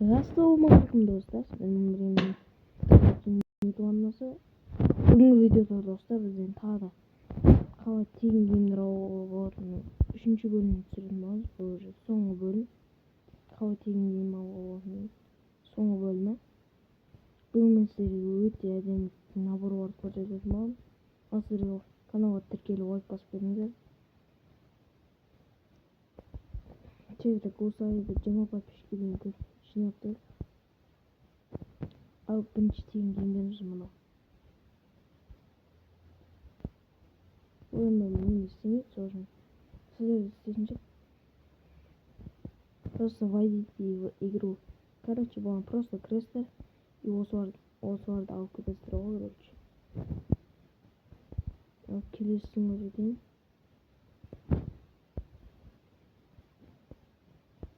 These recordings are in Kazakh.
Ассалаумағалейкум, достар! Сіздермен бірге мен, арнасы. Бүгінгі видеода, достар, бізден тағы да қалай тегін киімдер алуға болатынын үшінші бөлімін түсіретін боламыз. Бұл уже соңғы бөлім, қалай тегін киім алуға болатынын соңғы бөлімі. Бүгін мен сіздерге өте әдемі наборларды көрсететін боламын. Ал сіздерге каналға тіркеліп, лайк басып кетіңіздер. Тезірек осы айда 20 подписчикке дейін жинап тұрып. Ал бірінші тегін киімдеріміз мынау. Бұл енді мен істемейді, сол үшін сіздер істейтін шығар. Просто войдите в игру. Короче, бұған просто кіресіздер и осыларды алып кетесіздер ғой, короче. Ал келесісін көрсетейін.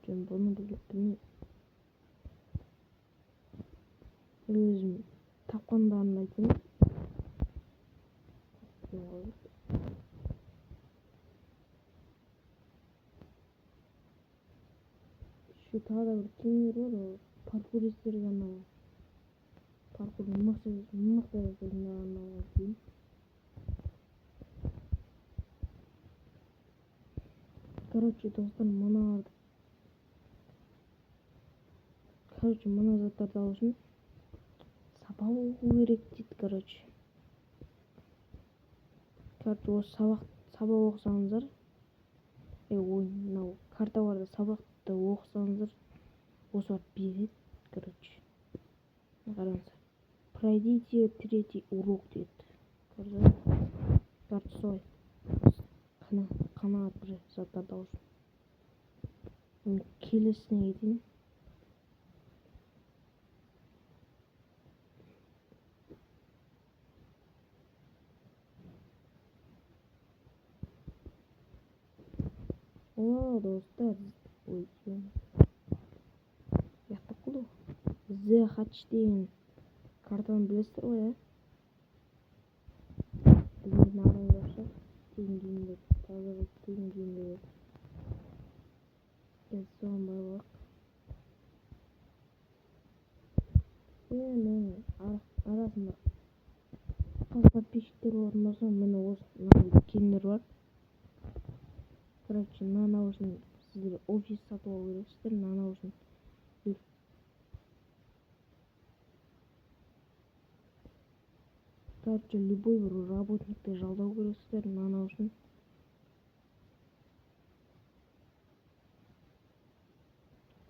Жоқ, бұны білмеймін. Өзім тапқандарымды айтайын. Еще тағы да бір киімдер бар, ол паркуристерге арналған. Паркур мықты мықты жасайтындарға арналған киім. Короче, достар, мыналарды, короче, мына заттарды алу үшін сабақ оқу керек дейді, короче. Короче, осы сабақ оқысаңыздар, ой, мынау карталарда сабақты оқысаңыздар, осылар береді, короче. Қараңыздар, «Пройдите третий урок» дейді. Көрдіңіз? Короче, солай қанағат бір заттарды алу үшін. Келесісіне кетейін. О, достар, ой, ұяттап қалды ғой. The Hatch деген картаны білесіздер ғой, иә? Білмейтін адам жоқ шығар. Тегін киімдер, таза тегін киімдер. Қазір соған барып алайық. Менің арасында қаз подписчиктер болатын болса, міне, осы мынандай киімдер бар. Короче, мынаны алу үшін сіздер офис сатып алу керексіздер. Мынаны алу үшін, короче, любой бір работникті жалдау керексіздер мынаны алу үшін.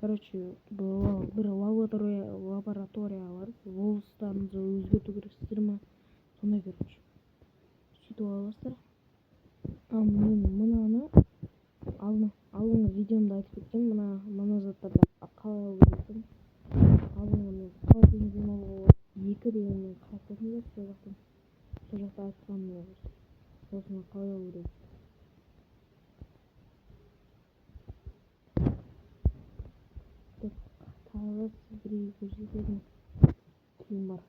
Короче, бір лабораторияға барып, волостарыңызды өзгерту керексіздер ма, сондай, короче, сөйтіп аласыздар. Ал мен мынаны алдыңғы видеомда айтып кеткенмін, мына заттарды қалай алу керек екенін. Алдыңғы мен қалай тегін киім алуға болады екі дегеннен қарап кетіңдер, сол жақтан, сол жақта айтқанмын осыны қалай алу керек деп. Тағы сіздерге көрсететін киім бар.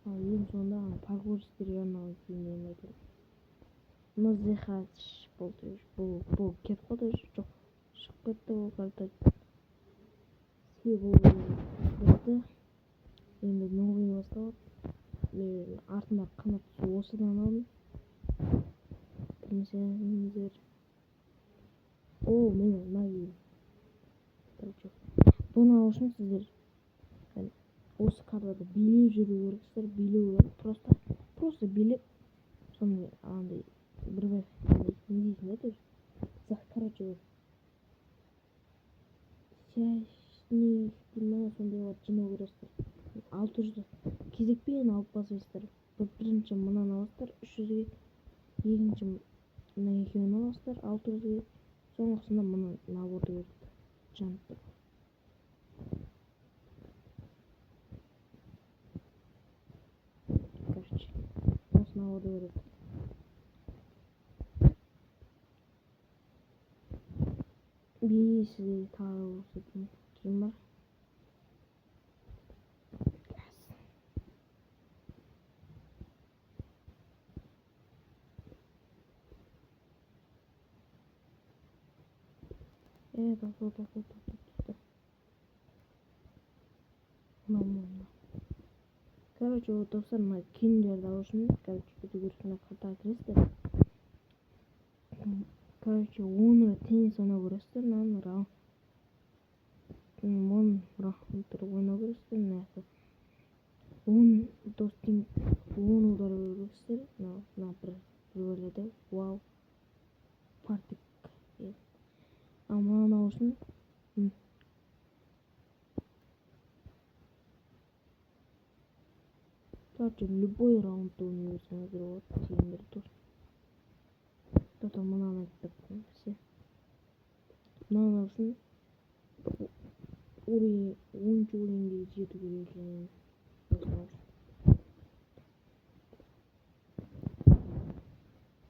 Ал ең соңында паркуристерге арналған киімдерін айтайын. Мына The Hatch болды. Бұл кетіп қалды уже, жоқ, шығып кетті бұл карта. Бұл бітті. Енді новый басталады. Мен артында қанат осыдан алдым. Білмесеңіздер. О, міне, мына киім. Короче, бұны алу үшін сіздер осы картада билеп жүру керексіздер. Билеу керек, просто билеп, сондай андай бір андай не дейтін еді, короче, сясник дей ма, сондайларды жинау керексіздер. 600 кезекпен алып бастайсыздар. Бірінші мынаны аласыздар 300-ге, екінші мына екеуін аласыздар 600-ге, соңғысында мына наборды береді, жанып тұр. Короче, осы наборды береді. Сізге тағы көрсететін киім бар. Тоқта, тоқта, тоқта, тоқта. Мынау. Короче, вот, достар, мына киімдерді алу үшін, короче, бүйту керек: мына картаға кіресіздер. Короче, 10 рет теннис ойнау керексіздер. Мынаны 10 раунд ойнау керексіздер. Мына жақта 10 достың 10 удар беру керексіздер. Мына бір бөледі вау партик. Ал мынаны алу үшін, короче, любой раундты ойнай берсеңіздер болады, тиын береді. Достар, мынаны айтып все. Мынаны алу үшін уровень, 10-шы уровеньге жету керек екен. Осыны алу үшін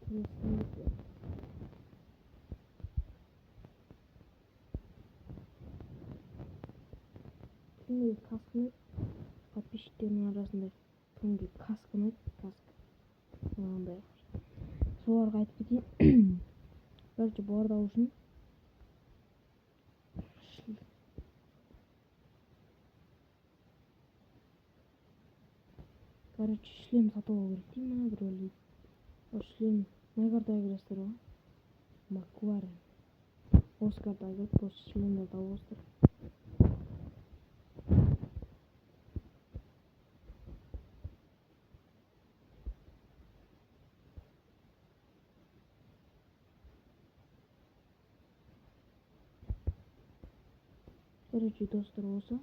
келесі кімге каска ұнайды? Подписчиктердің арасында кімге каска ұнайды, каска мынандай, соларға айтып кетейін. Короче, бұларды алу үшін, короче, шлем сатып алу керек дей ма, біреу ойлайды. Ол шлем мына картаға кіресіздер ғой, Макларен, осы картаға кіріп, осы шлемдерді алып аласыздар. Короче, достар, осы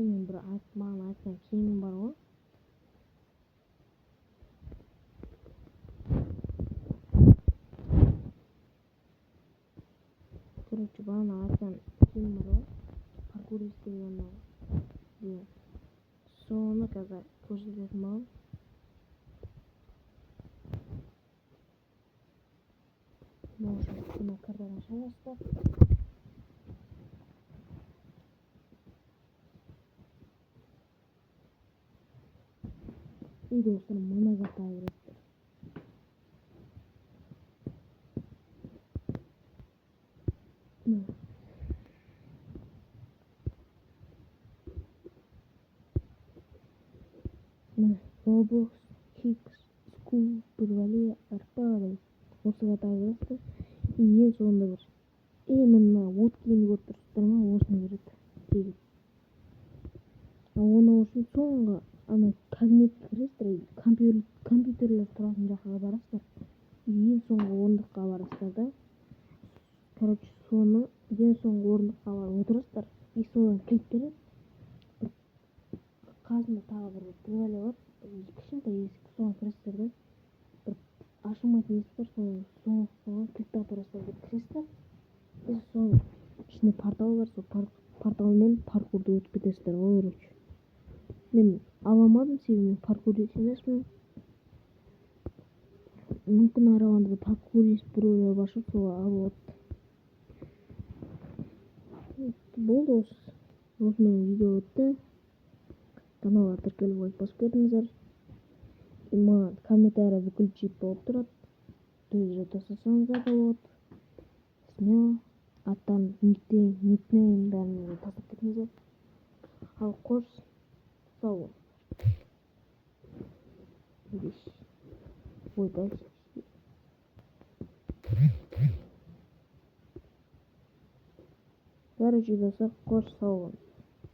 мен бір маған айтқан киімім бар ғой. Короче, бағана айтқан киімім бар ғой, паркурист деген деген, соны қазір көрсететін боламын. Мына картадан шығасыздар. И, достар, мына картаға кіресіздер. Міне, Roblox Kicks School бір бәле РП деген, осы картаға кіресіздер. И ең соңында бір именно от киімді көріп тұрсыздар ма, осыны береді тегін. Ал оны алу үшін соңғы ана кабинетке кіресіздер, компьютерлер тұратын жаққа барасыздар, ең соңғы орындыққа барасыздар да, короче, соны ең соңғы орындыққа барып отырасыздар. И содан кілт береді. Бір қасында тағы бір бәле бар, кішкентай есік, соған кіресіздер да, бір ашылмайтын есік бар, соған кілтті апарасыздар да кіресіздер. И соның ішінде портал бар, сол порталмен паркурды өтіп кетесіздер ғой. Короче, мен ала алмадым, себебі мен паркурист емеспін. Мүмкін, араларында паркурист біреулер бар шығар, солар алып алады. Болды, осы осымен видео бітті. Каналға тіркеліп, лайк басып кетіңіздер. И маған комментарий выключить болып тұрады, тоже тастасаңыздар да болады. Смело аттарын, никнеймдарыңызды тастап кетіңіздер. Ал қош, сау болыңыз. Ойбай. Короче, достар, қош, сау болыңыз.